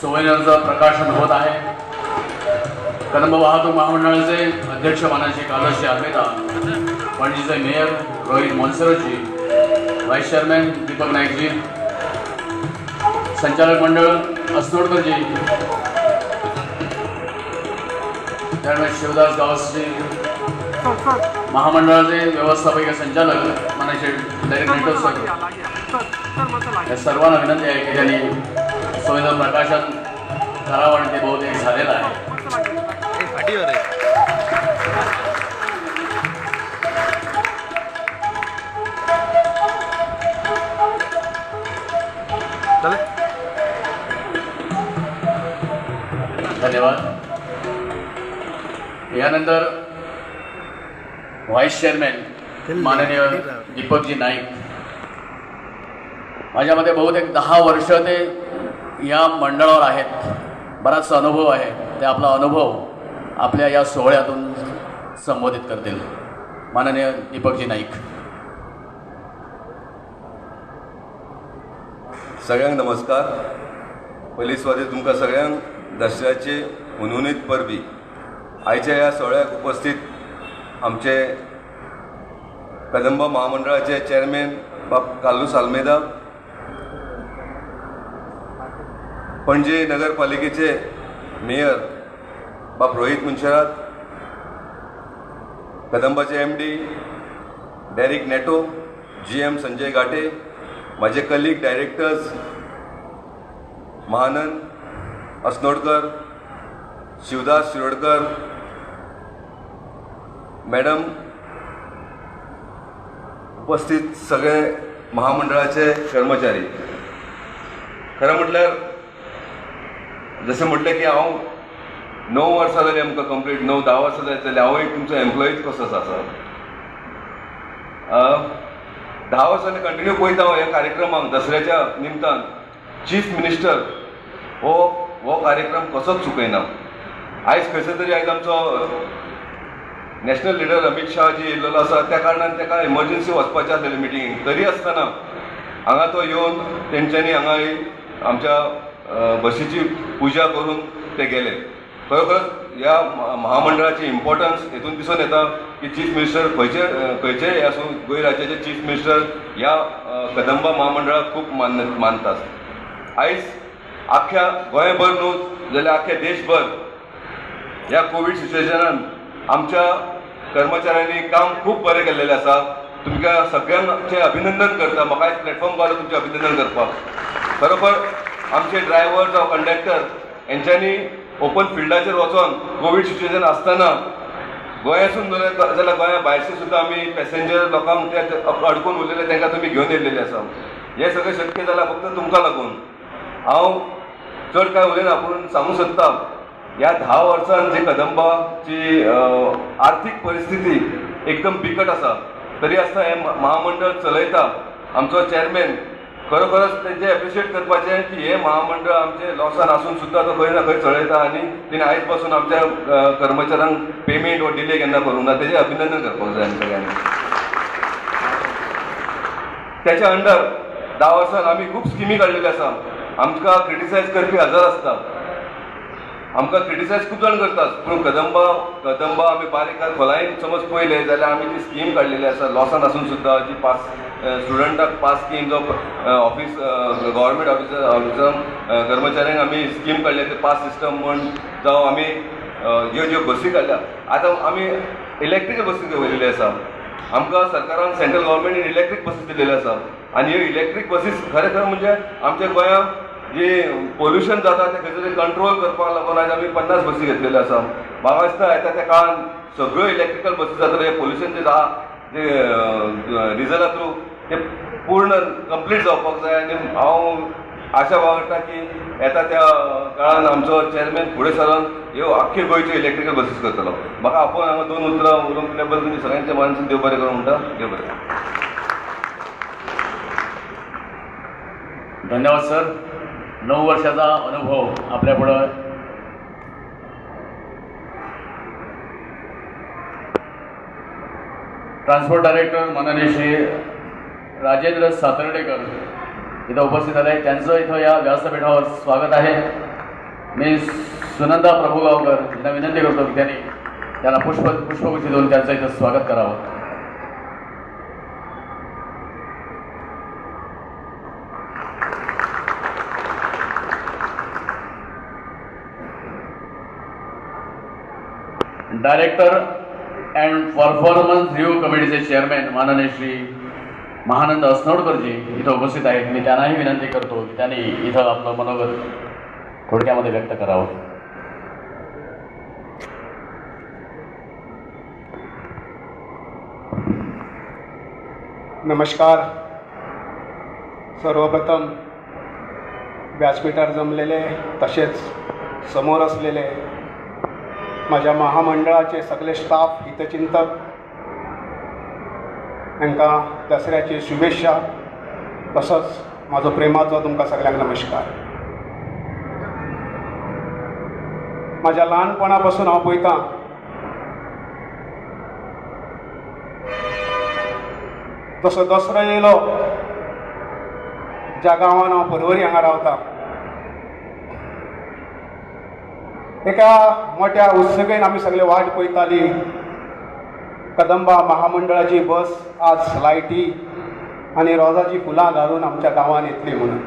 सोव्हेनियरचं प्रकाशन होत आहे. कदंब वाहतूक महामंडळाचे अध्यक्ष माननीय कार्लोसजी आल्मेदा, पणजीचे मेयर रोहित मोन्सेरोजी, व्हाईस चेअरमॅन दीपक नाईकजी, संचालक मंडळ असनोडकरजी, त्यामुळे शिवदास गावसजी, महामंडळाचे व्यवस्थापकीय संचालक माननीय डायरेक्टर सर, या सर्वांना विनंती आहे की त्यांनी सोव्हेनियर प्रकाशन करावं आणि ते बहुतेक झालेलं आहे. फाटीवर आहे. चल. धन्यवाद. यानंतर व्हाईस चेअरमॅन माननीय दीपकजी नाईक. माझ्या मते बहुतेक 10 वर्ष ते या मंडळावर आहेत. बराचसा अनुभव आहे. ते आपला अनुभव आपल्या या सोहळ्यातून संबोधित करतील. माननीय दीपकजी नाईक. सगळ्यांक नमस्कार. पयली सुवातेर तुमकां सगळ्यांक दसऱ्याची हुनहुनीत परबी. आयच्या ह्या सोहळ्याक उपस्थित आमचे कदंबा महामंडळाचे चेअरमॅन बाब कार्लूस आल्मेदा, पणजे नगरपालिकेचे मेयर बाब रोहीत मुंशेरात, कदंबाचे MD Derrick Neto, GM Sanjay Ghate, माझे colleague directors Mahanand Asnodkar, Shivdas Shirodkar madam, उपस्थित सगळे महामंडळाचे कर्मचारी. खरें म्हटल्यार जशें म्हटलें की हांव 9 वर्सां जालीं आमकां कंप्लीट, 9-10 वर्सां जाली. हांव एक तुमचो एम्प्लॉईच कसो आसा. 10 वर्सांनी कंटिन्यू पळयता हांव ह्या कार्यक्रमाक. दसऱ्याच्या निमतान चीफ मिनिस्टर हो हो कार्यक्रम कसोच चुकयना. आयज खंयसर तरी आयज आमचो नॅशनल लिडर अमित शाह जी येयल्लो आसा, त्या कारणान ताका इमर्जन्सी वचपाचें आसलेलें मिटिंगेक. तरी आसतना हांगा तो येवन तेंच्यांनी हांगा आमच्या बशीची पुजा करून ते गेले. खरोखरच ह्या महामंडळाची इम्पॉर्टन्स हेतून दिसून येता की चीफ मिनिस्टर खंयचे खंयचेय हे आसूं, गोंय राज्याचे चीफ मिनिस्टर ह्या कदंबा महामंडळाक खूब मानतात. आयज आख्ख्या गोंयभर न्हू जाल्यार आख्ख्या देशभर ह्या कोवीड सिच्युएशनान आमच्या कर्मचाऱ्यांनी काम खूब बरें केल्लेलें आसा. तुमकां सगळ्यांचें अभिनंदन करता. म्हाका आयज प्लॅटफॉर्म गावलो तुमचें अभिनंदन करपाक. खरोखर आमचे ड्रायव्हर जावं कंडक्टर हेंच्यांनी ओपन फिल्डाचेर वचोन कोवीड सिच्युएशन आसतना गोंयासून जाल्यार गोंया भायरचे सुद्दां आमी पॅसेंजर लोकांक ते अडकून उरलेले तांकां तुमी घेवन येयल्लेले आसा. हें सगळें शक्य जालां फक्त तुमकां लागून. हांव चड कांय उलयना, पूण सांगूंक सोदता, ह्या 10 वर्सान जी कदंबाची आर्थीक परिस्थिती एकदम बिकट आसा, तरी आसतना हें महामंडळ चलयता आमचो चॅरमॅन. खरोखरच तेंचें एप्रिशिएट करपाचें की हें महामंडळ आमचें लॉसान आसून सुद्दां तो खंय ना खंय चलयता आनी तेणें आयज पासून आमच्या कर्मचाऱ्यांक पेमेंट वा डिले केन्ना करूंक ना. तेजें अभिनंदन करपाक जाय आमी सगळ्यांनी. त्याच्या अंडर 10 वर्सान आमी खूब स्किमी काडलेल्यो आसा. आमकां क्रिटिसायज करपी हजार आसता, आमकां क्रिटिसायज खूब जाण करतात, पूण कदंबा आमी बारीक खोलायेन समज पळयलें जाल्यार आमी जी स्कीम काडलेली आसा, लॉसान आसून सुद्दां जी पास स्टुडंटाक पास स्कीम, जावं ऑफीस गव्हर्मेंट ऑफिसर ऑफिसर कर्मचाऱ्यांक आमी स्कीम काडल्या ते पास सिस्टम म्हण, जावं आमी ज्यो ज्यो बसी काडल्या, आतां आमी इलेक्ट्रीकल बसी दवरिल्ल्यो आसा. आमकां सरकारान, सेंट्रल गव्हर्मेंटीन इलेक्ट्रीक बसीस दिलेल्यो आसा आनी ह्यो इलेक्ट्रीक बसीस खरें खरें म्हणजे आमच्या गोंयांत जी पोल्युशन जाता तें खंय तरी कंट्रोल करपाक लागून आयज आमी 50 बसी घेतलेल्यो आसा. म्हाका दिसता येता त्या काळान सगळ्यो इलेक्ट्रिकल बसी जातल्यो. हें पोल्युशन जें आहा, जे डिजला थ्रू, ते पूर्ण कंप्लीट जावपाक जाय. आनी हांव आशा बाळगता की येता त्या काळान आमचो चेअरमॅन फुडें सरोन ह्यो आख्खे गोंयच्यो इलेक्ट्रिकल बसीस करतलो. म्हाका आपोवन हांगा दोन उतरां उलोवंक दिल्या बद्दल तुमी सगळ्यांचे मानसून देव बरें करूं म्हणटा. देव बरें करूं. धन्यवाद सर. 9 वर्षाचा अनुभव आपल्या पुढं ट्रान्सपोर्ट डायरेक्टर माननीय श्री राजेंद्र सातर्डेकर इथं उपस्थित आले. त्यांचं इथं या व्यासपीठावर स्वागत आहे. मी सुनंदा प्रभुगावकर यांना विनंती करतो की त्यांनी त्यांना पुष्पगुच्छ देऊन त्यांचं इथं स्वागत करावं. डायरेक्टर अँड परफॉर्मन्स रिव्ह्यू कमिटीचे चेअरमॅन माननीय श्री महानंद असनोडकरजी इथं उपस्थित आहेत. मी त्यांनाही विनंती करतो की त्यांनी इथं आपलं मनोगत थोडक्यामध्ये व्यक्त करावं. नमस्कार. सर्वप्रथम व्यासपीठार जमलेले तसेच समोर असलेले माझ्या महामंडळाचे सगळे स्टाफ, हितचिंतक हांकां दसऱ्याची शुभेच्छा तसोच म्हाजो प्रेमाचो तुमकां सगळ्यांक नमस्कार. म्हाज्या ल्हानपणा पासून हांव पळयतां जसो दसरो येयलो ज्या गांवान हांव पर्वरी हांगा रावता एका मोठ्या उत्सुकेन आमी सगळे वाट पळयताली. कदंबा महामंडळाची बस आज लायटी आनी रोजाची फुलां घालून आमच्या गांवान येतली म्हणून.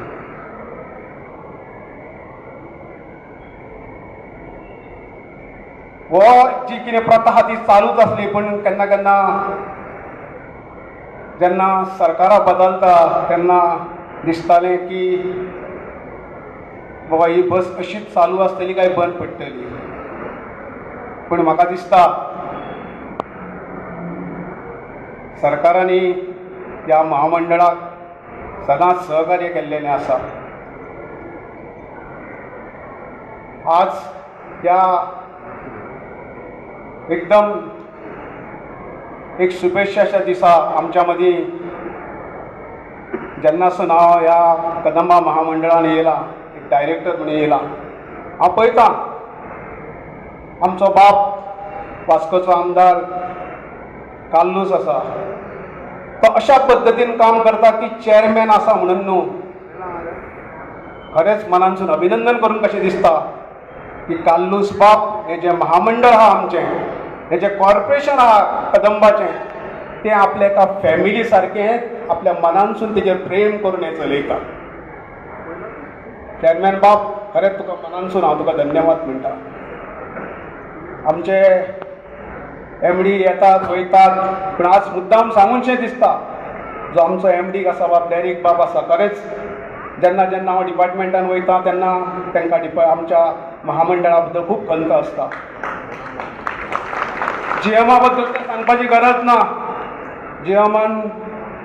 हो जी कितें प्रथा आहा ती चालूच आसली, पूण केन्ना केन्ना जेन्ना सरकारां बदलता तेन्ना दिसतालें की बाबा ही बस अशीच चालू आसतली काय बंद पडटली. पूण म्हाका दिसता सरकारांनी ह्या महामंडळाक सदांच सहकार्य केल्लेलें आसा. आज ह्या एकदम एक शुभेच्छाच्या दिसा आमच्या मदीं जेन्नासून हांव ह्या कदंबा महामंडळान येयला, एक डायरेक्टर म्हणून येयला, हांव पळयतां आमचो बाप वास्कोचो आमदार कार्लूस आसा, तो अशा पद्दतीन काम करता की चेअरमॅन आसा म्हणून न्हू, खरेंच मनानसून अभिनंदन करून कशें दिसता की कार्लूस बाप हें जें महामंडळ आहा आमचें, हें जें कॉर्पोरेशन आहा कदंबाचें, तें आपल्या एका फॅमिली सारकें आपल्या मनानसून तेजेर प्रेम करून हें चलयता. चेअरमॅन बाब, खरेंच तुका मनानसून हांव तुका धन्यवाद म्हणटा. आमचे एम डी येतात वयतात, पूण आज मुद्दाम सांगूनशें दिसता जो आमचो एम डी आसा बाब डेरीक बाब आसा, खरेंच जेन्ना जेन्ना हांव डिपार्टमेंटान वयता तेन्ना तांकां आमच्या महामंडळा बद्दल खूब खंत आसता. जी एमा बद्दल तर सांगपाची गरज ना. जी एमान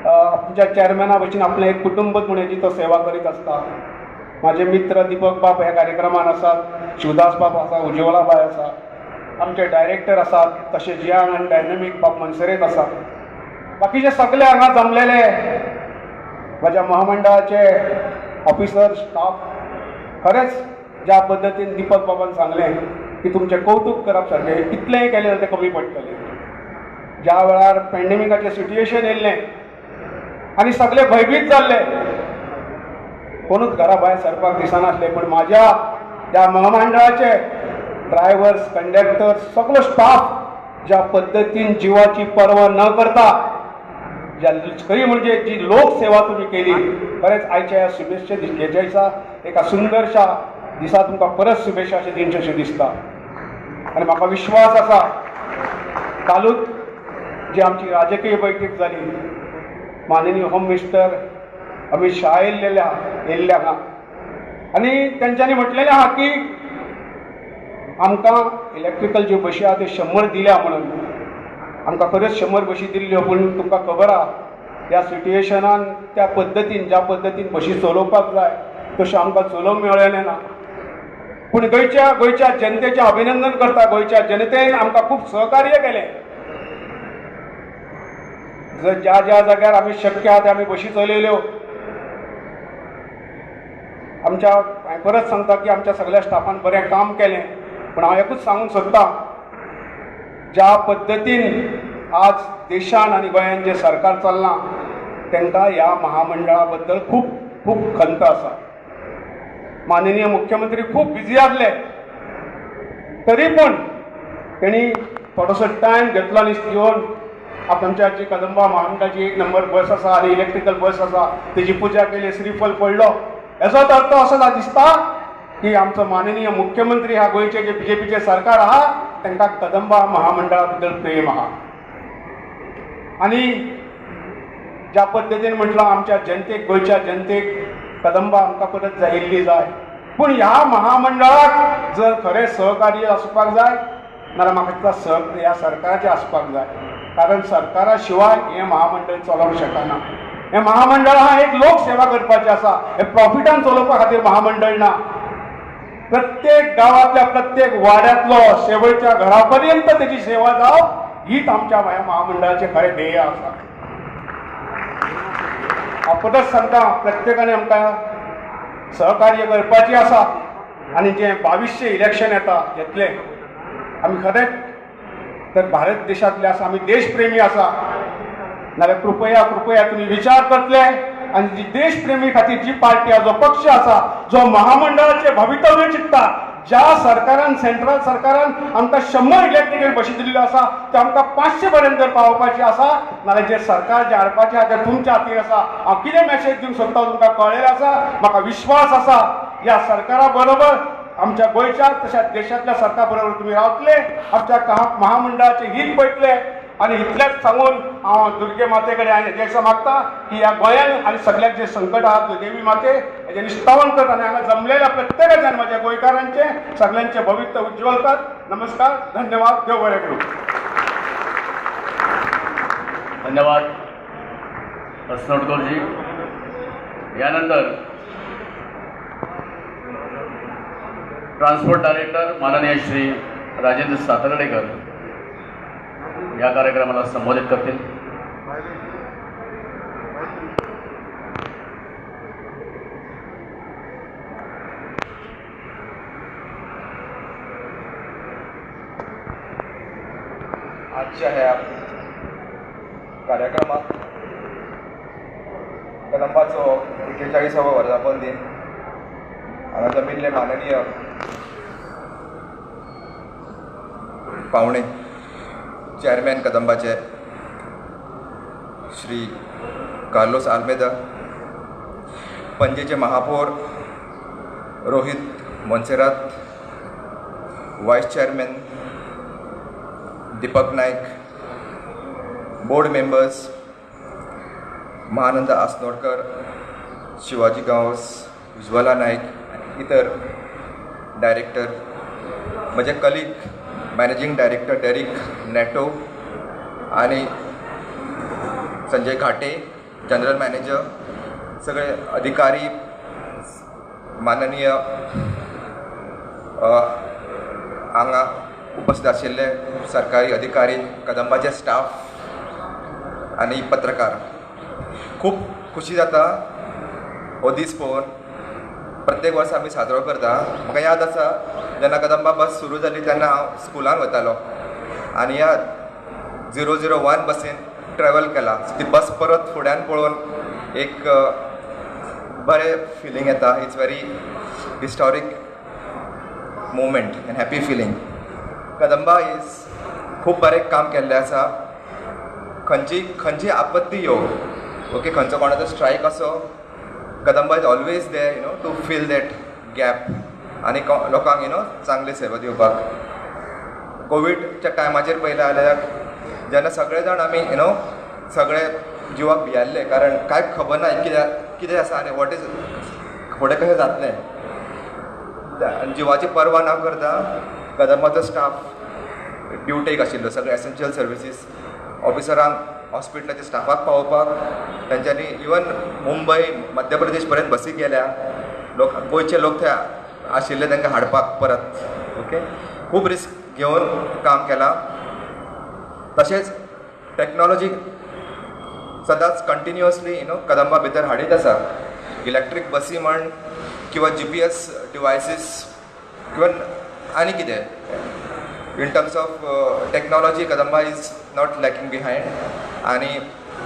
आमच्या चेअरमॅना भशेन आपलें एक कुटुंबच म्हूण हेजी तो सेवा करीत आसता. म्हाजे मित्र दीपक बाब ह्या कार्यक्रमान आसात, शिवदास बाब आसा, उज्वला बाय आसा, आमचे डायरेक्टर आसात, तशें जियांग आनी डायनॅमीक बाब मनसरेत आसा, बाकीचे सगळे हांगा जमलेले म्हाज्या महामंडळाचे ऑफिसर स्टाफ, खरेंच ज्या पद्दतीन दीपक बाबान सांगलें की तुमचें कौतूक करप सारकें, कितलेंय केलें जाल्यार तें कमी पडटलें. ज्या वेळार पॅन्डेमिकाचें सिट्युएशन येयल्लें आनी सगळे भंयभीत जाल्ले, कोणूच घरा भायर सरपाक दिसनासलें, पूण म्हाज्या ह्या महामंडळाचे ड्रायव्हर्स, कंडक्टर, सगळो स्टाफ ज्या पद्दतीन जिवाची पर्वा न करता ज्या खरी म्हणजे जी लोकसेवा तुमी केली, खरेंच आयच्या ह्या शुभेच्छा हेच्या दिसा एका सुंदरशा दिसा तुमकां परत शुभेच्छा अशें दिवचें अशें दिसता. आनी म्हाका विश्वास आसा कालूच जी आमची राजकीय बैठक जाली, माननीय होम मिनिस्टर अमीत शाह येयल्ले हांगा आनी तेंच्यांनी म्हटलेलें आहा की आमकां इलेक्ट्रिकल ज्यो बशी आहा त्यो 100 दिल्या म्हणून. आमकां खऱ्योच 100 बशी दिल्ल्यो, पूण तुमकां खबर आहा ह्या सिट्युएशनान त्या पद्दतीन ज्या पद्दतीन बशी चलोवपाक जाय तश्यो आमकां चलोवंक मेळ्ळेलें ना. पूण गोंयच्या जनतेचें अभिनंदन करता. गोंयच्या जनतेन आमकां खूब सहकार्य केलें. जर ज्या ज्या जाग्यार आमी शक्य आहा ते आमी बशी चलयल्यो. आमच्या हांवें परत सांगता की आमच्या सगळ्या स्टाफान बरें काम केलें, पूण हांव एकूच सांगूंक सोदतां, ज्या पद्दतीन आज देशान आनी गोंयान जें सरकार चल्लां तांकां ह्या महामंडळा बद्दल खूब खूब खंत आसा. माननीय मुख्यमंत्री खूब बिजी आसले तरी पूण तेणी थोडोसो टायम घेतलो आनी येवन आमच्या जी कदंबा महामंडळाची 1 नंबर बस आसा आनी इलेक्ट्रिकल बस आसा तेजी पुजा केली, श्रीफल पडलो. हेचोच अर्थ असो दिसता की आमचो माननीय मुख्यमंत्री ह्या गोंयचे जे बीजेपीचे सरकार आहा तांकां कदंबा महामंडळा बद्दल प्रेम आहा. आनी ज्या पद्दतीन म्हटलां आमच्या जनतेक, गोंयच्या जनतेक कदंबा आमकां परत जायिल्ली जाय, पूण ह्या महामंडळाक जर खरें सहकार्य आसपाक जाय नाल्यार म्हाका दिसता ह्या सरकाराचें आसपाक जाय, कारण सरकारा शिवाय हें महामंडळ चलोवंक शकना. हें महामंडळ हा एक लोकसेवा करपाचें आसा, हें प्रॉफिटान चलोवपा खातीर महामंडळ ना. प्रत्येक गांवांतल्या प्रत्येक वाड्यांतलो शेवटच्या घरा पर्यंत तेची सेवा जावप हीच आमच्या ह्या महामंडळाचें खरें ध्येय आसा. आपणच सांगता प्रत्येकाने आमकां सहकार्य करपाचें आसा. आनी जें 2200 इलेक्शन येता येतलें, आमी खरेंच तर भारत देशांतले आसा, आमी देशप्रेमी आसा, नाल्यार कृपया कृपया तुमी विचार करतले आनी जी देशप्रेमी खातीर जी पार्टी आसा, जो पक्ष आसा, जो महामंडळाचें भवितव्य चिंतता, ज्या सरकारान सेंट्रल सरकारान आमकां 100 इलेक्ट्रिकल बशी दिल्ल्यो आसा त्यो आमकां 500 पर्यंत जर पावोवपाची आसा नाल्यार जे सरकार जें हाडपाचें आसा तें तुमच्या हातीन आसा. हांव कितें मॅसेज दिवंक सोदता तुमकां कळ्ळेलें आसा, म्हाका विश्वास आसा ह्या सरकारा बरोबर आमच्या गोंयच्या तशेंच देशांतल्या सरकारा बरोबर तुमी रावतले, आमच्या महामंडळाचें हीत पळयतले. आनी इतलेंच सांगून हांव दुर्गे माते कडेन आनी हेजें मागता की ह्या गोंयान आनी सगळ्याक जे संकट आहा देवी माते हेजें निश्तावन कर आनी हांगा जमलेल्या प्रत्येकाच्यान म्हाज्या गोंयकारांचें सगळ्यांचें भवित्य उज्ज्वल कर. नमस्कार, धन्यवाद, देव बरें करूं. धन्यवाद अस्नोडकरजी. यानंतर ट्रान्सपोर्ट डायरेक्टर माननीय श्री राजेंद्र सातर्डेकर या कार्यक्रमाला संबोधित करतील. आजच्या ह्या कार्यक्रमाक कदंबाचो 41वो वर्धापन दिन हांगा जमिल्ले माननीय पावणे चेअरमॅन कदंबाचे श्री कार्लोस आल्मेदा, पणजेचे महापौर Rohit Monserrate, vice chairman Deepak Naik, board members Mahananda Asnodkar, Shivaji Gawas, Ujwala Naik आनी इतर डायरेक्टर, म्हजे colleague managing director Derek Neto आनी संजय घाटे जनरल मॅनेजर, सगळे अधिकारी, माननीय हांगा उपस्थित आशिल्ले सरकारी अधिकारी, कदंबाचे स्टाफ आनी पत्रकार, खूब खुशी जाता हो दीस पळोवन. प्रत्येक वर्सा आमी साजरो करता. म्हाका याद आसा जेन्ना कदंबा बस सुरू जाली तेन्ना हांव स्कुलान वतालो आनी ह्या 001 बसीन ट्रॅवल केला. ती बस परत फुड्यान पळोवन एक बरें फिलींग येता. It's very historic moment and happy feeling. Kadamba is खूब बरें काम केल्लें आसा. खंयची खंयची आपत्ती येवं, ओके, खंयचो कोणाचो स्ट्रायक आसो, Kadamba is always there you know to fill that gap आनी लोकांक you know चांगली सेवा दिवपाक. कोविडच्या टायमाचेर पळयलें जाल्यार जेन्ना सगळे जाण आमी you know सगळे जिवाक भियाल्ले, कारण कांय खबर ना कित्याक कितें आसा आनी what is फुडें कशें जातलें. जिवाची पर्वा ना करता कदंबाचो स्टाफ ड्युटेक आशिल्लो. सगळे एसेन्शियल सर्विसीस ऑफिसरांक हॉस्पिटलाच्या स्टाफाक पावोवपाक तेंच्यांनी इवन मुंबय, मध्य प्रदेश पर्यंत बसी गेल्या. लोक गोंयचे लोक थंय आशिल्ले तांकां हाडपाक परत. ओके, खूब रिस्क घेवन काम केलां. तशेंच टॅक्नोलॉजी सदांच कंटिन्युअसली you know Kadamba भितर हाडीत आसा. इलेक्ट्रीक बसी म्हण किंवा GPS devices किंवा आनी कितें in terms of technology Kadamba is not lacking behind. आनी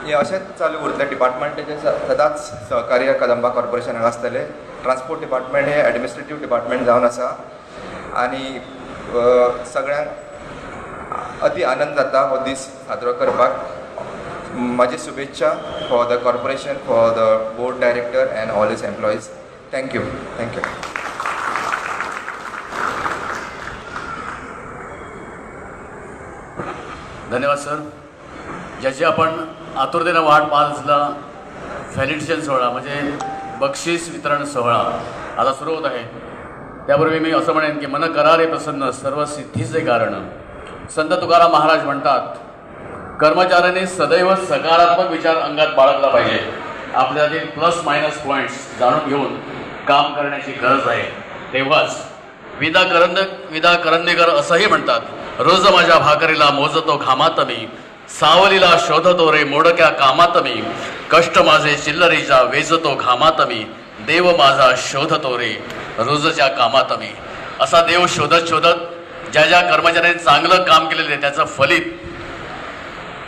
हें अशेंच चालू उरतलें. डिपार्टमेंटाचें सदांच सहकार्य कदंबा कॉर्पोरेशनाक आसतलें. ट्रान्सपोर्ट डिपार्टमेंट हें एडमिनिस्ट्रेटीव डिपार्टमेंट जावन आसा आनी सगळ्यांक अति आनंद जाता हो दीस साजरो करपाक. म्हाजी शुभेच्छा for the corporation, for the board director and all his employees. Thank you, thank you. धन्यवाद सर. ज्याची आपण आतुरतेनं वाट पाहत असला व्हॅलिडेशन सोहळा म्हणजे बक्षीस वितरण सोहळा आता सुरू होत आहे. त्यापूर्वी मी असं म्हणेन की मन करारे प्रसन्न सर्व सिद्धीचे कारण. संत तुकाराम महाराज म्हणतात, कर्मचाऱ्यांनी सदैव सकारात्मक विचार अंगात बाळगला पाहिजे. आपल्यातील प्लस मायनस पॉईंट्स जाणून घेऊन काम करण्याची गरज आहे. तेव्हाच विदा करंदीकर असंही म्हणतात, रोज माझ्या भाकरीला मोजतो घामात मी, सावलीला शोधतो रे मोडक्या कामात मी, कष्ट माझे चिल्लरीच्या वेचतो घामात मी, देव माझा शोधतो रे रोजच्या कामात मी. असा देव शोधत शोधत ज्या ज्या कर्मचाऱ्यांनी चांगलं काम केलेलं आहे त्याचं फलित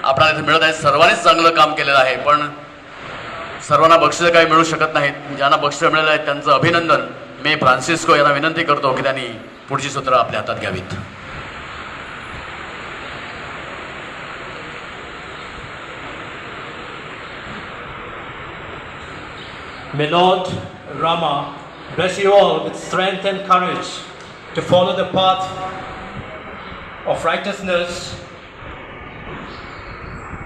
आपल्याला इथे मिळत आहे. सर्वांनीच चांगलं काम केलेलं आहे, पण सर्वांना बक्षिसं काही मिळू शकत नाहीत. ज्यांना बक्षिसं मिळालं आहे त्यांचं अभिनंदन. मी फ्रान्सिस्को यांना विनंती करतो की त्यांनी पुढची सूत्रं आपल्या हातात घ्यावीत. May Lord Rama bless you all with strength and courage to follow the path of righteousness.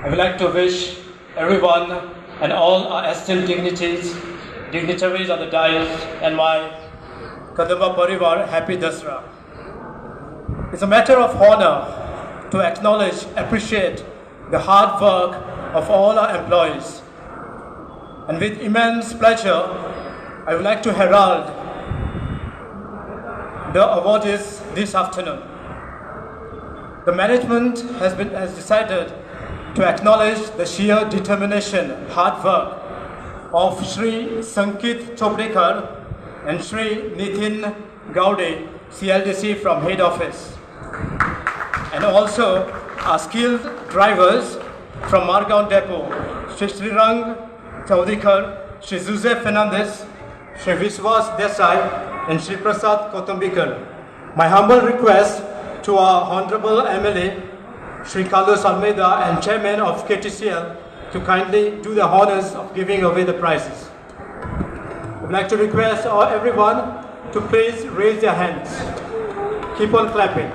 I would like to wish everyone and all our esteemed dignitaries on the dais and my Kadamba Parivar happy Dasra. It's a matter of honor to acknowledge, appreciate the hard work of all our employees. And with immense pleasure, I would like to herald the awardees this afternoon. The management has decided to acknowledge the sheer determination, hard work of Shri Sankit Chopdekar and Shri Nitin Gaude, CLDC from head office, and also our skilled drivers from Margaon Depot, Shri Srirang Chaudhikar, Shri Joseph Fernandez, Shri Vishwas Desai, and Shri Prasad Kotambikar. My humble request to our Honorable MLA, Shri Carlos Almeida, and Chairman of KTCL to kindly do the honors of giving away the prizes. I would like to request everyone to please raise their hands. Keep on clapping.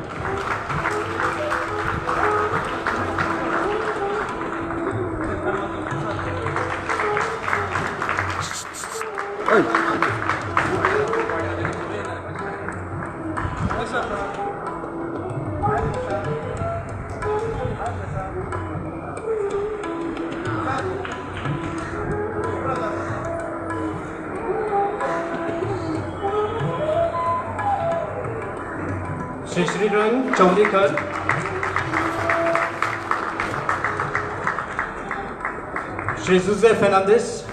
Shri Srirang Chaudhikar, Shri Jose Fernandez,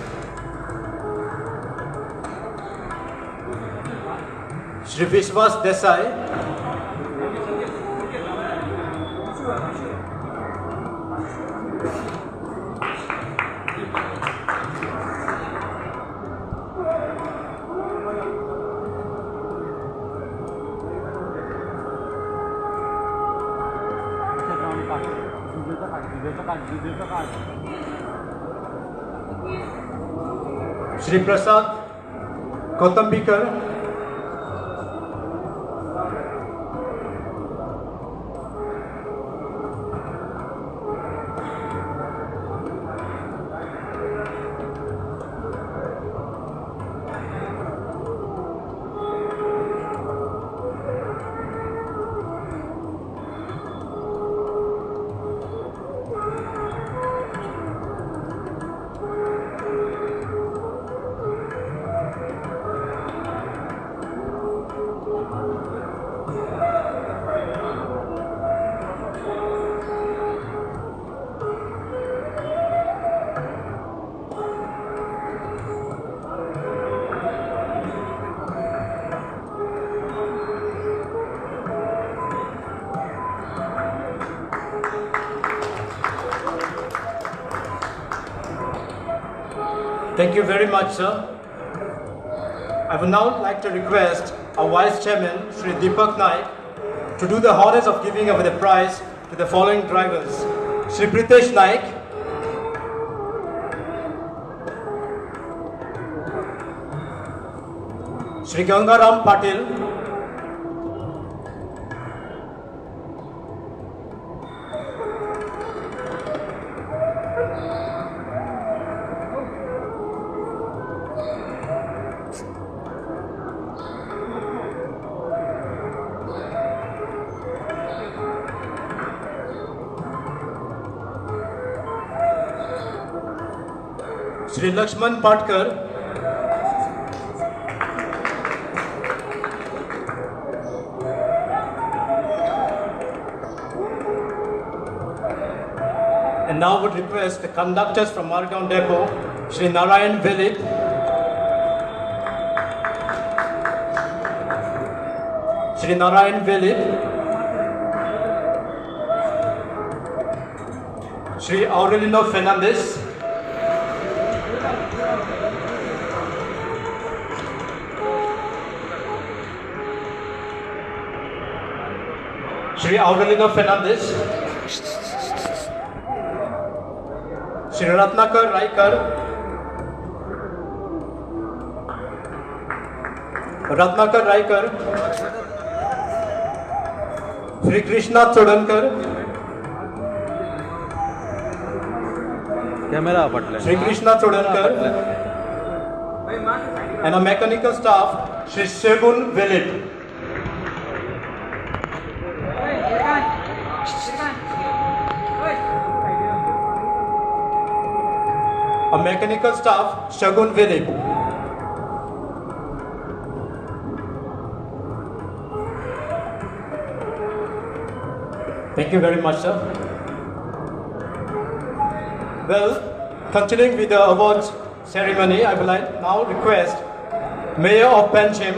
Shri Vishwas Desai, Shri Prasad Kotambikar, Thank you very much, sir. I would now like to request our Vice Chairman, Sri Deepak Naik, to do the honors of giving away the prize to the following drivers. Sri Pritesh Naik, Sri Gangaram Patil, Shri Lakshman Patkar, and now would request the conductors from Margaon Depot, Shri Narayan Velip, Shri Narayan Velip, Shri Aurelino Fernandez, Shri Aurelino Fernandez, Shri Ratnakar Raikar, Ratnakar Raikar, Shri Krishna Chodankar, camera फाटल्यान Shri Krishna Chodankar, and a mechanical staff, Shri Shegun Velip. A mechanical staff, Shagun Velip. Thank you very much, sir. Well, continuing with the awards ceremony, I would like now request Mayor of Panjim,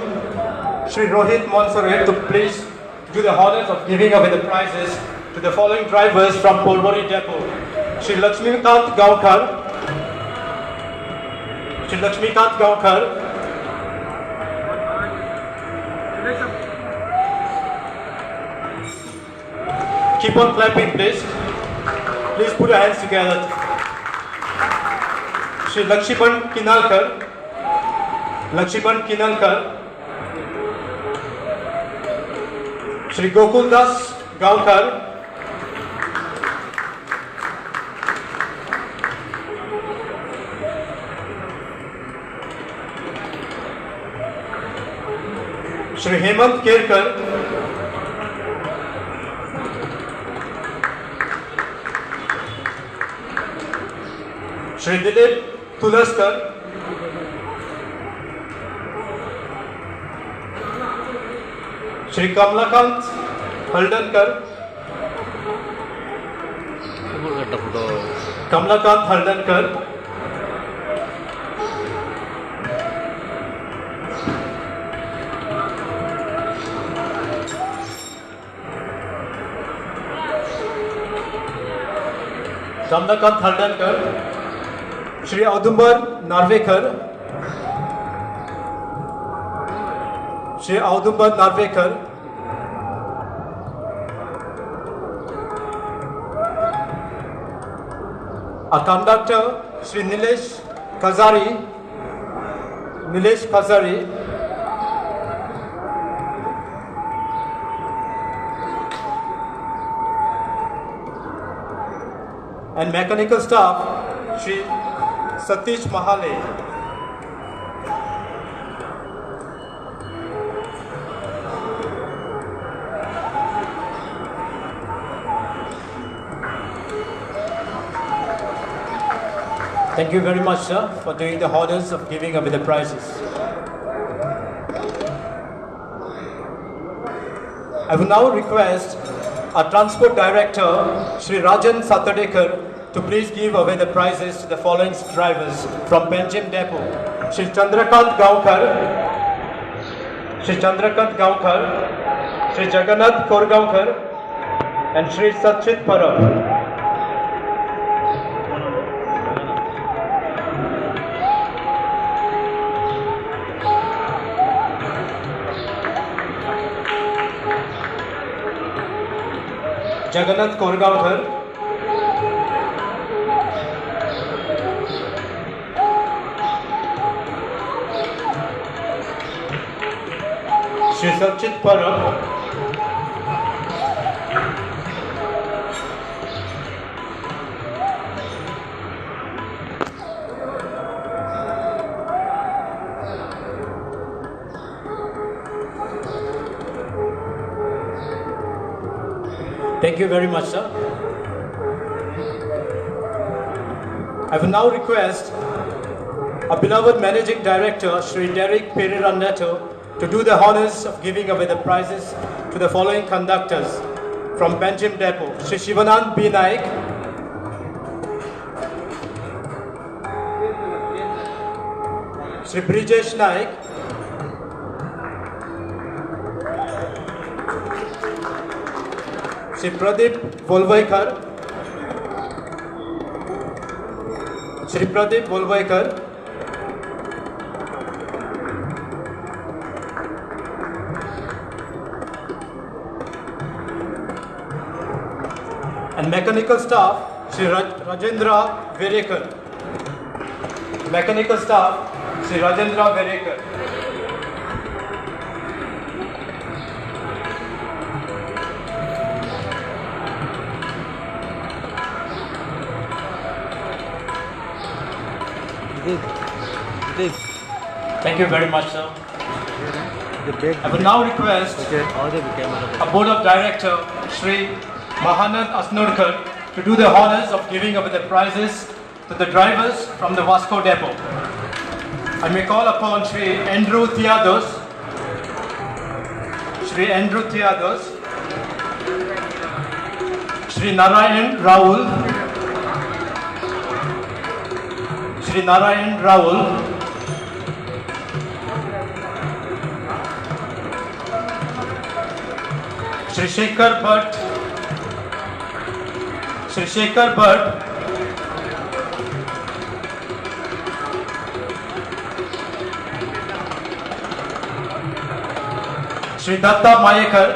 Shri Rohit Monserrate, to please do the honors of giving away the prizes to the following drivers from Porvorim Depot. Shri Lakshmikant Gaonkar, Shri Lakshmikant Gaonkar, keep on clapping, please. Please put your hands together. Shri Lakshman Kinalkar, Lakshman Kinalkar, Shri Gokuldas Gaonkar, Shri Hemant Kerkar, Shri Dilip Tulaskar, Shri Kamalakant Haldankar, Kamalakant Haldankar, Kamalakant Haldankar, Shri Audumbar Narvekar, Shri Audumbar Narvekar, a conductor Shri Nilesh Kazari, Nilesh Kazari, and mechanical staff Shri Satish Mahale. Thank you very much, sir, for doing the honors of giving away the prizes. I will now request our Transport Director, Shri Rajan Satardekar, to please give away the prizes to the following drivers from Panjim Depot. Shri Chandrakant Gaonkar, Shri Chandrakant Gaonkar, Shri Jagannath Korgaonkar, and Shri Satchit Parab. Jagannath Korgaonkar. Shri Sachit Parab. Thank you very much, sir. I will now request our beloved Managing Director, Shri Derek Pereira Neto, to do the honors of giving away the prizes to the following conductors from Panjim Depot: Shri Shivanand B. Naik, Shri Brijesh Naik, Shri Pradeep Volvaikar, Shri Pradeep Volvaikar, and mechanical staff Shri Rajendra Verekar. Mechanical staff Shri Rajendra Verekar. Thank you very much, sir. I will now request a Board of Director, Shri Mahanand Asnodkar, to do the honors of giving away the prizes to the drivers from the Vasco Depot. I may call upon Shri Andrew Theados, Shri Andrew Theados, Shri Narayan Raul, Shri Narayan Raul, Shri Shekhar Bhatt, Shri Shekhar Bhatt, Shri Datta Mayekar,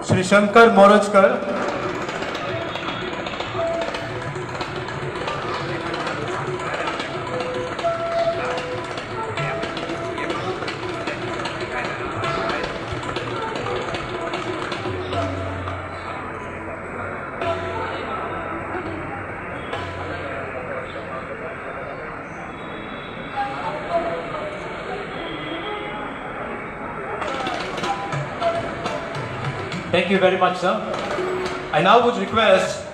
Shri Shankar Morajkar, Thank you very much, sir. I now would request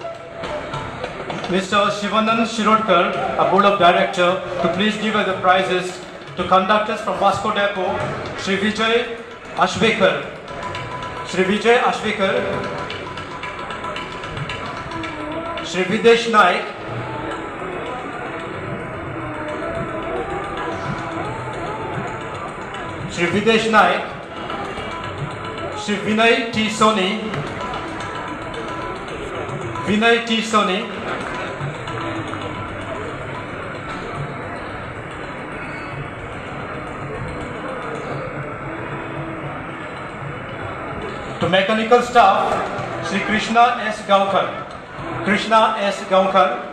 Mr. Shivanand Shirodkar, a Board of Director, to please give us the prizes to conductors from Vasco Depot, Shri Vijay Ashwekar, Shri Vijay Ashwekar, Shri Videsh Naik, Shri Videsh Naik, Shri Vinay T. Soni, Vinay T. Soni, to mechanical staff, Shri Krishna S. Gaonkar, Krishna S. Gaonkar,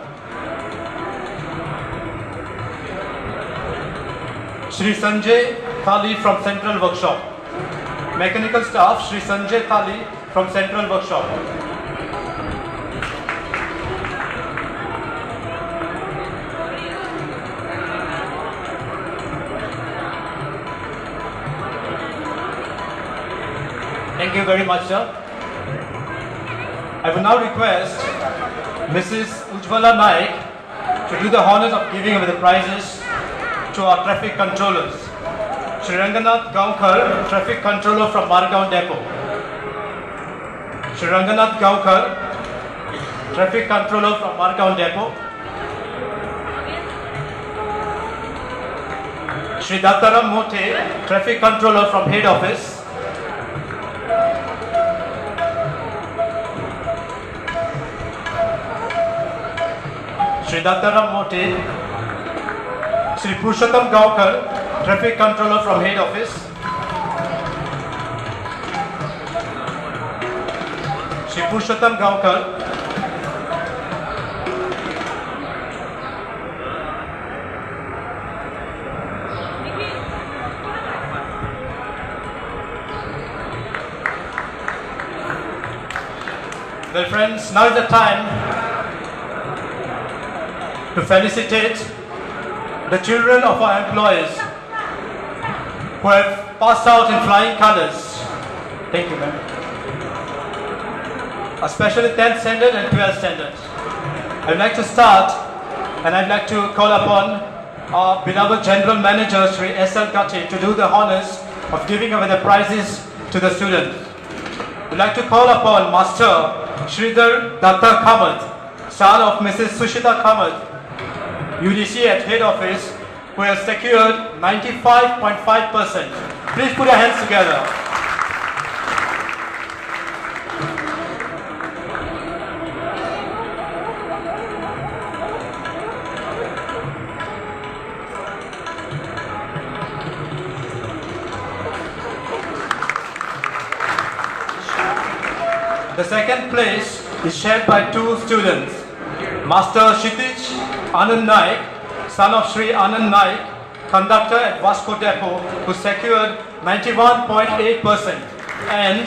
Shri Sanjay Thali from Central Workshop. Mechanical staff, Shri Sanjay Thali from Central Workshop. Thank you very much, sir. I will now request Mrs. Ujjwala Naik to do the honors of giving away the prizes to our traffic controllers. Shri Ranganath Gaonkar, traffic controller from Margaon Depot. Shri Ranganath Gaonkar, traffic controller from Margaon Depot. Shri Dattaram Mote, traffic controller from head office. Shri Dattaram Mote, Shri Purushottam Gaonkar, Traffic Controller from Head Office. Shri Purushottam Gaonkar. Well friends, now is the time to felicitate the children of our employees who have passed out in flying colors. Thank you, ma'am. Especially 10th standard and 12th standard. I'd like to start and I'd like to call upon our beloved General Manager, Shri S.L. Gatti, to do the honors of giving away the prizes to the students. We'd like to call upon Master Sridhar Datta Kamath, son of Mrs. Sushita Kamath, UDC at Head Office, who has secured 95.5%. Please put your hands together. The second place is shared by two students, Master Kshitij Anand Naik, son of Shri Anand Naik, conductor at Vasco Depot, who secured 91.8%, and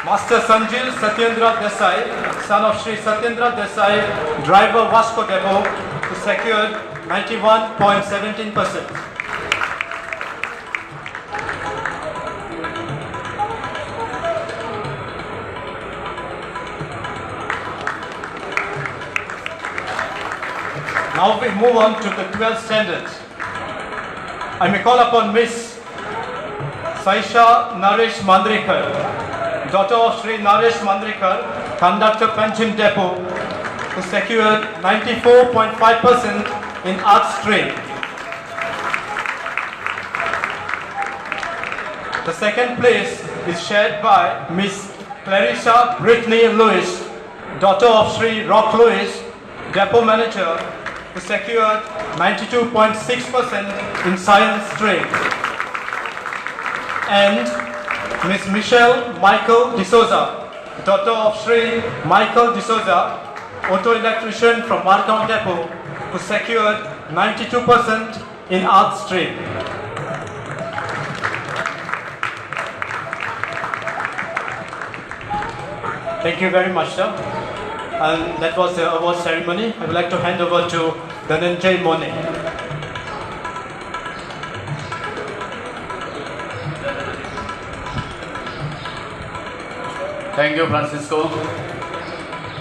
Master Sanjil Satyendra Desai, son of Shri Satyendra Desai, driver Vasco Depot, who secured 91.17%. Now we move on to the 12th standard. I may call upon Miss Saisha Naresh Mandrekar, daughter of Shri Naresh Mandrekar, conductor Panjim Depot, who secured 94.5% in arts stream. The second place is shared by Miss Clarissa Brittany Lewis, daughter of Shri Rock Lewis, depot manager, who secured 92.6% in science stream. And Miss Michelle Michael D'Souza, daughter of Shri Michael D'Souza, auto electrician from Margao Depot, who secured 92% in arts stream. Thank you very much, sir. And that was the award ceremony. I would like to hand over to Dhananjay Mone. Thank you, Francisco.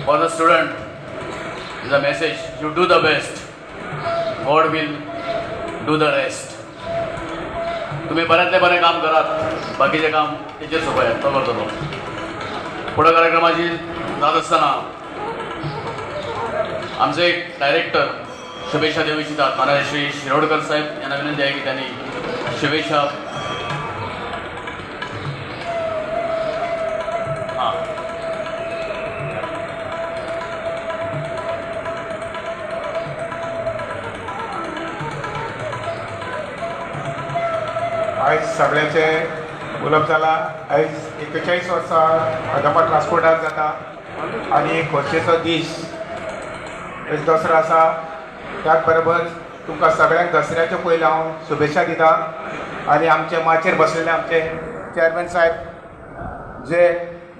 For the student, is a message: you do the best, God will do the rest. तुम्ही बऱ्यातले बरे काम करात, बाकीचे काम teacher सोबत आहे, तो करतो तो. पुढं कार्यक्रमाची जात असताना आमचे एक डायरेक्टर शुभेच्छा देऊ इच्छितात. माननीय श्री शिरोडकर साहेब यांना विनंती आहे की त्यांनी शुभेच्छा हां आयज सगळ्याचे उलोवप जाला. आयज 41 वर्सां कदंबा ट्रान्सपोर्टार जाता आनी खोशयेचो दीस आयज दसरो आसा. त्याच बरोबर तुमकां सगळ्यांक दसऱ्याच्यो पयलीं हांव शुभेच्छा दिता आनी आमचे माचयेर बसलेले आमचे चेअरमॅन साहेब जे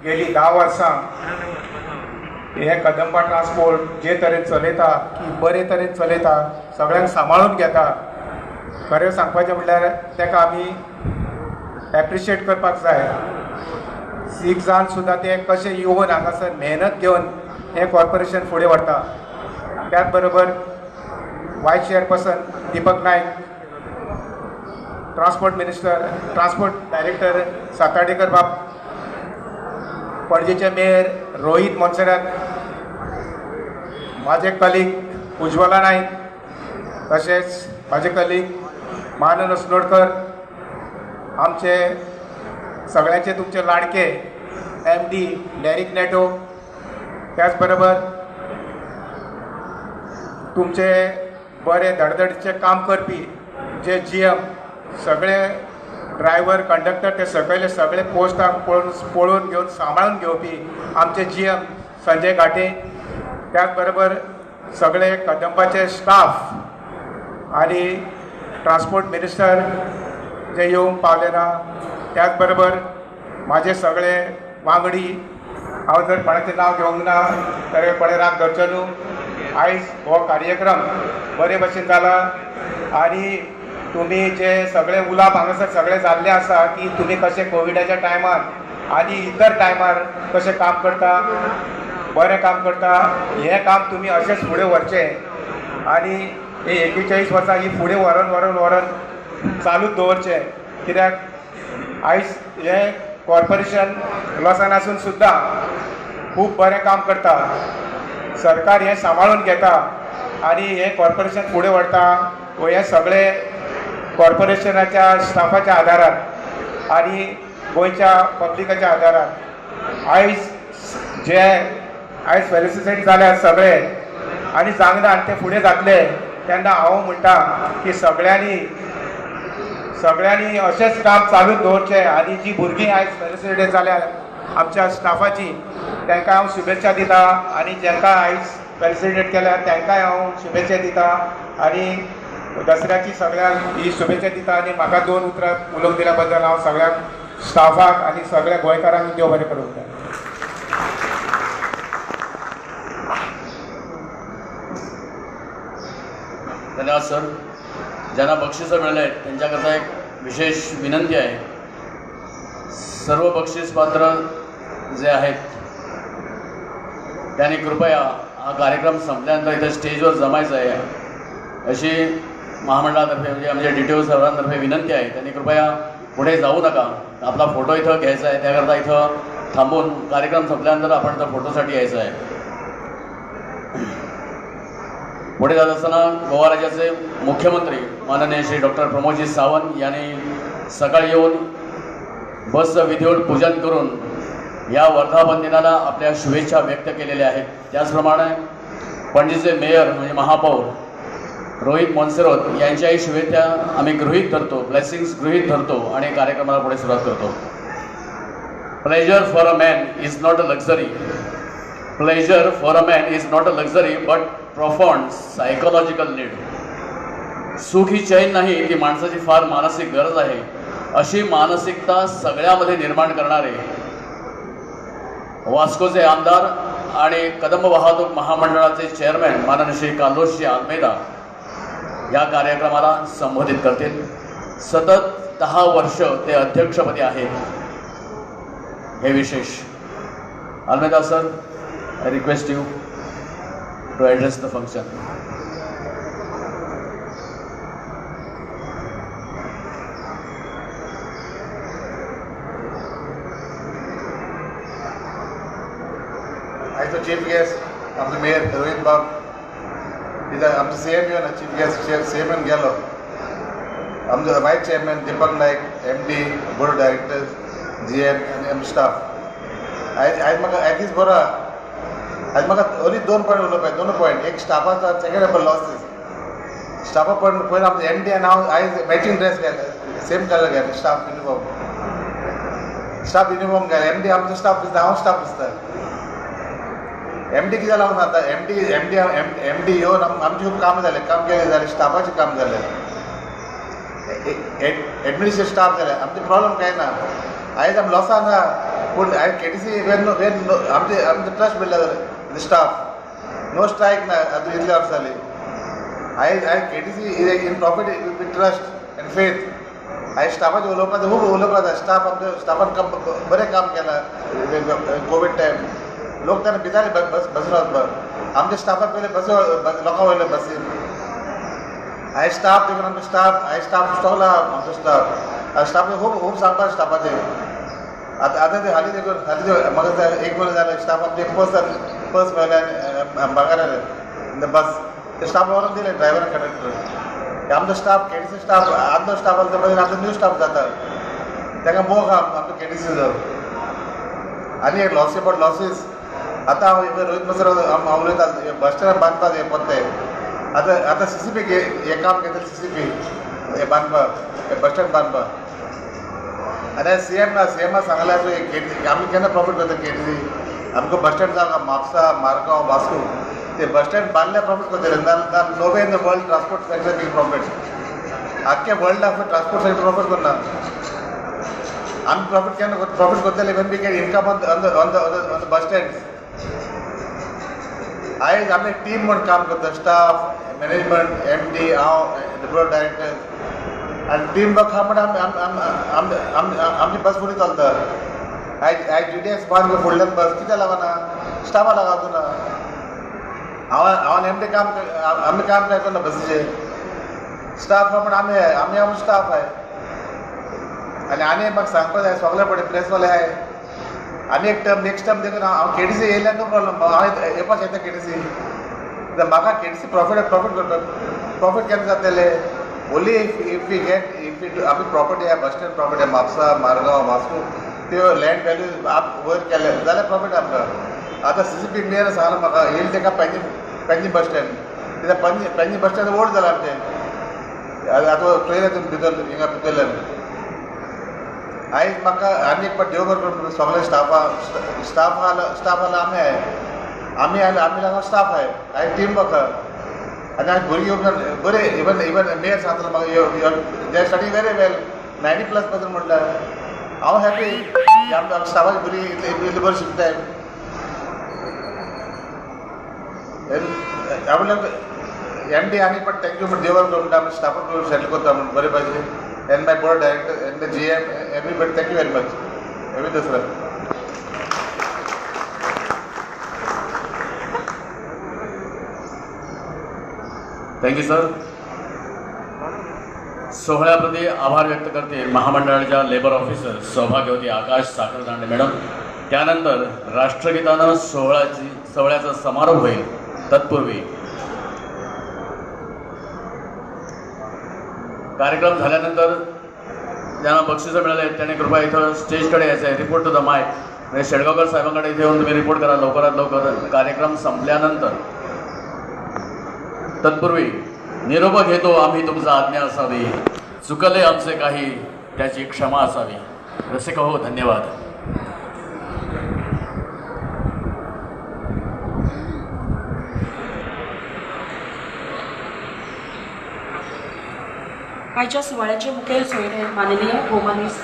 गेली 10 वर्सां हे कदंबा ट्रान्सपोर्ट जे तरेन चलयता की बरे तरेन चलयता, सगळ्यांक सांबाळून घेता. खरें सांगपाचें म्हणल्यार ताका आमी एप्रिशिएट करपाक जाय. सीख जावन सुद्दां ते कशें येवन हांगासर मेहनत घेवन हें कॉर्पोरेशन फुडें व्हरता. त्याच बरोबर vice chairperson Deepak Naik, transport minister, transport director Satardekar बाब, पणजेचे मेयर रोहीत मोन्सेरात, म्हाजे कलीग उज्वला नायक, तशेंच म्हाजे कलीग मानन अस्नोडकर, आमचे सगळ्यांचे तुमचे लाडके MD Derrick नेटो, त्याच बरोबर तुमचे बरे धडधडीचे काम करपी जे GM सगळे ड्रायव्हर कंडक्टर ते सकयले सगळे पोस्टाक पळोवन घेवन सांबाळून घेवपी आमचे GM Sanjay घाटे, त्याच बरोबर सगळे कदंबाचे स्टाफ आनी ट्रान्सपोर्ट मिनिस्टर जे येवंक पावले ना, त्याच बरोबर म्हाजे सगळे वांगडी, हांव जर कोणाचें नांव घेवंक ना तर कोणें राग धरचो न्हू. आयज हो कार्यक्रम बरे भशेन जाला आनी तुमी जे सगळे उलोवप हांगासर सगळे जाल्ले आसा की तुमी कशें कोविडाच्या टायमार आनी इतर टायमार कशें काम करता, बरें काम करता, हें काम तुमी अशेंच फुडें व्हरचें आनी हे 41 वर्सां ही फुडें व्हरोन व्हरोन व्हरोन चालूच दवरचें. कित्याक आयज हें कॉर्पोरेशन लॉसान आसून सुद्दां खूब बरें काम करता, सरकार हें सांबाळून घेता आनी हें कॉर्पोरेशन फुडें व्हरता हें सगळें कॉर्पोरेशनाच्या स्टाफाच्या आदारार आनी गोंयच्या पब्लिकाच्या आदारार. आयज जे आयज फेलिसिटेट जाल्या सगळे आनी जांगना आनी ते फुडें जातले तेन्ना हांव म्हणटा की सगळ्यांनी सगळ्यांनी अशेंच काम चालूच दवरचें आनी जी भुरगीं आयज फेलिसिटेट जाल्या आमच्या स्टाफाची तांकां हांव शुभेच्छा दिता आनी जांकां आयज फेलिसिटेट केल्या तांकांय हांव शुभेच्छा दिता आनी दसऱ्याची सगळ्यांक ही शुभेच्छा दिता. आनी म्हाका 2 उतरां उलोवंक दिल्या बद्दल हांव सगळ्यांक स्टाफाक आनी सगळ्या गोंयकारांक देव बरें करूं. धन्यवाद सर. ज्यांना बक्षिसं मिळाले आहेत त्यांच्याकरता एक विशेष विनंती आहे. सर्व बक्षीसपात्र जे आहेत त्यांनी कृपया हा कार्यक्रम संपल्यानंतर इथं स्टेजवर जमायचं आहे अशी महामंडळातर्फे म्हणजे आमच्या DTO सरांतर्फे विनंती आहे. त्यांनी कृपया पुढे जाऊ नका, आपला फोटो इथं घ्यायचा आहे, त्याकरता इथं थांबून कार्यक्रम संपल्यानंतर आपण इथं फोटोसाठी यायचं आहे. पुढे जात असताना गोवा राज्याचे मुख्यमंत्री माननीय श्री डॉक्टर प्रमोदजी सावंत यांनी सकाळी येऊन बसचं विधिवत पूजन करून या वर्धापन दिनाला आपल्या शुभेच्छा व्यक्त केलेल्या आहेत. त्याचप्रमाणे पणजीचे मेयर म्हणजे महापौर रोहित मोन्सेरोत यांच्याही शुभेच्छा आम्ही गृहीत धरतो, ब्लेसिंग्स गृहीत धरतो आणि कार्यक्रमाला पुढे सुरुवात करतो. Pleasure for a man is not a luxury, pleasure for a man is not a luxury but profound psychological need. सुख ही चैन नाही, ती माणसाची फार मानसिक गरज आहे. अशी मानसिकता सगळ्यामध्ये निर्माण करणारे वास्कोचे आमदार आणि कदंब वाहतूक महामंडळाचे चेअरमॅन माननीय श्री कार्लोसजी आल्मेदा या कार्यक्रमाला संबोधित करतील. सतत 10 वर्ष ते अध्यक्षपदी आहेत, हे विशेष. Almeida sir, I request you to address the function. आयचो चीफ गेस्ट आमचो मेयर रोहित बाब, आमचो CM येवन चीफ गेस्ट CM येवन गेलो. आमचो vice chairman Deepak Naik, MD, board of directors, GM आनी आमचो स्टाफ. आयज आयज म्हाका आयज दीस बरो आहा. आयज म्हाका ओनली 2 पॉयंट उलोवपाक, 2 पॉयंट. एक स्टाफाचो, सेकंड आमकां लॉसीस. स्टाफा पॉयंट पयलीं आमचो MD आनी हांव आयज मॅचींग ड्रेस घातला, सेम कलर घातला, स्टाफ युनिफॉर्म, स्टाफ युनिफॉर्म घातला. MD आमचो स्टाफ दिसता, हांव स्टाफ दिसता. MD कितें जालां आतां MD येवन आमचें खूब काम जालें, काम केलें जालें, स्टाफाचें काम जालें, एडमिनिस्ट्रेटिव स्टाफ जालें. आमचें प्रॉब्लम कांय ना. आयज आमी लॉसान आहा, पूण आयज KTC when आमचें आमचें ट्रस्ट बिल्ड जालें, स्टाफ नो स्ट्रायक ना आतां इतले वर्स जाली. आयज आयज KTC in profit with trust and faith. आयज स्टाफाचें उलोवपाक खूब उलोवपाक जाय. स्टाफ आमच्या स्टाफान काम बरें काम केलां कोवीड टायम. लोक तेन्ना भिताले बस बसीन वचपाक, आमच्या स्टाफाक पयलीं बस लोकां वयले बसीन. आयज स्टाफ देखून आमचो स्टाफ आयज स्टाफ स्टॉल आहा आमचो स्टाफ. आयज स्टाफ खूब खूब सांगता स्टाफाचेर. आतां आतां ते हालीं देखून हालीं म्हाका एक म्हयनो जालें स्टाफ आमचे पर्स पर्स मेळ्ळें आनी भांगर आयलें बस ते स्टाफ व्हरून दिलें ड्रायव्हरान कंडक्टर. आमचो स्टाफ KTC staff आदलो स्टाफ आसलो मागीर आमचो न्यू स्टाफ जाता, ताका मोग आहा आमचो KTCचो. आनी एक लॉसी अबाउट लॉसीस. आतां हांव रोहित मसर हांव उलयता, बस स्टँड बांदपाक हें परतें आतां आतां CCP हें काम घेतलें, CCP हें बांदपाक, हें बस स्टँड बांदपाक. आनी सी एम ना, सी एमा सांगल्यार केटीसी आमी केन्ना प्रॉफीट करता? केटीसी आमकां बस स्टँड जावं म्हापसा, मारगांव, वास्को ते बस स्टँड बांदल्यार प्रॉफीट करतले. ना no way in the world transport sector make profit. आख्खे वर्ल्डाक ट्रान्सपोर्ट सेक्टर प्रॉफीट करना. आमी प्रॉफीट केन्ना प्रॉफीट करतले? When we get income on the on the on the bus stand. आयज आमी टीम म्हूण काम करता, स्टाफ, मॅनेजमेंट, एम डी, हांव, बोर्ड डायरेक्टर आनी टीम वर्क आहा म्हण आमची बस फुडें चलता. आयज आयज जी टी एक्स बांद फुडल्यान बस कित्याक लागना? स्टाफा लागून ना. हांव हांव एम डी काम, आमी काम काय करना बसीचें. स्टाफ आहा म्हण आमी आमी आमी स्टाफ आहाय. आनी आनी म्हाका सांगपा जाय सगळे पळय प्रेसवाले आहाय. आनी एक टर्म, नेक्स्ट टर्म देखून हांव केटीसी येयल्यार नो प्रॉब्लम, हांव येवपाक शकता केटीसी. म्हाका केटीसी प्रॉफीट प्रॉफीट करता. प्रॉफीट केन्ना जातले? Only if we get if we आमी प्रॉपर्टी आहा, बस स्टँड प्रॉपर्टी आहा म्हापसा, मारगांव, वास्को, त्यो लँड व्हॅल्यू वयर केले जाल्यार प्रॉफीट आमकां. आतां सी सी पी मेयर सांगलां म्हाका येयल तेका पणजी पणजी बस स्टँड कित्याक Panaji Panaji bus stand old जालां आमचें. आतां चोयलें तुमी भितर हिंगा भितरल्यान. आयज म्हाका आनी एक पाट देव बरें करूं सगळे स्टाफा. स्टाफ आहा, स्टाफ आहा, आमी आहाय, आमी आनी आमी लागून स्टाफ आहाय. आयज टीम वर्क आहा आनी आयज भुरगीं बरें. इवन इवन मेयर सांगतलो म्हाका they are study very well, 90+% म्हणल्यार हांव हॅपी आमच्या स्टाफाची भुरगीं इतले इतले बरें शिकताय. एम डी आनी पण thank you म्हण देव बरें करूं म्हणटा. आमी स्टाफाक सेटल करता म्हण बरे भाशेन. And my board director and the GM, everybody, thank you very much. Happy Dasara. Thank you sir. सोहळ्याप्रती आभार व्यक्त करते महामंडळाच्या लेबर ऑफिसर सौभाग्यवती आकाश साखरदांडे मॅडम. त्यानंतर राष्ट्रगीतानं सोहळ्याचा समारोप होईल. तत्पूर्वी कार्यक्रम झाल्यानंतर ज्यांना बक्षिसं मिळाले त्यांनी कृपया इथं स्टेजकडे यायचं आहे. रिपोर्ट टू the mic, म्हणजे शेडगावकर साहेबांकडे इथे येऊन तुम्ही रिपोर्ट करा लवकरात लवकर कार्यक्रम संपल्यानंतर. तत्पूर्वी निरोप घेतो आम्ही तुमचा आज्ञा असावी, चुकले आमचे काही त्याची क्षमा असावी. रसिक हो, धन्यवाद. आयच्या सुवाळ्याचे मुखेल सोयरे माननीय भोवमानेस्त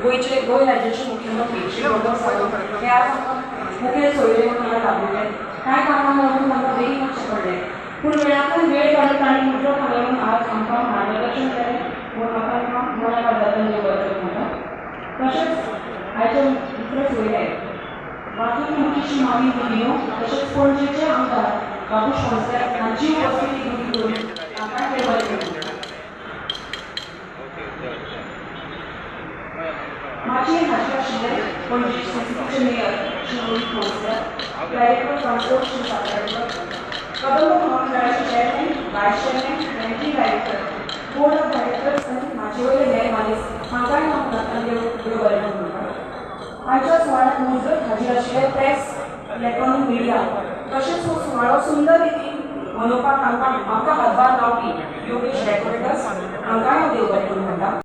गोंयचे गोंय राज्याचे मुख्यमंत्री श्री प्रमोद सावंत हे आज आमकां मुखेल सोयरे म्हणून हांगा लाभिल्ले. कांय कारणांक लागून तांकां बेगीन वचचें पडलें, पूण वेळांतल्यान वेळ काडून तांणी मुजरत हांगा येवन आज आमकां मार्गदर्शन केलें म्हूण म्हाका तांकां मना काळजांतल्यान देव बरें करूं म्हणटा. तशेंच आयचे दुसरे सोयरे वास्तू मंत्री श्री मावी गुदिन्हो तशेंच पणजेचे आमदार बाबूश मोन्सेरात हांची उपस्थिती गृहीत धरून तांकां देव बरें करूं म्हणटा. माचयेर हाजीर आशिल्ले Panaji सीसीपीचे mayor Shri Rohit Monserrate, director transport Shri Sakardekar, Kadamba महामंडळाचे chairman, vice chairman, managing director, board of directors आनी माचयेवयले हेर मानेस्त हांकांय हांव मनांतल्यान देव बरें करूं म्हणटा. आयच्या सुवाळ्यांत मुजरत हाजीर आशिल्ले प्रेस, इलेक्ट्रॉनीक मिडिया तशेंच हो सुवाळो सुंदर रितीन मनोवपाक आमकां हातभार लावपी योगेश डेकोरेटर्स हांकांय हांव देव बरें करूं म्हणटा.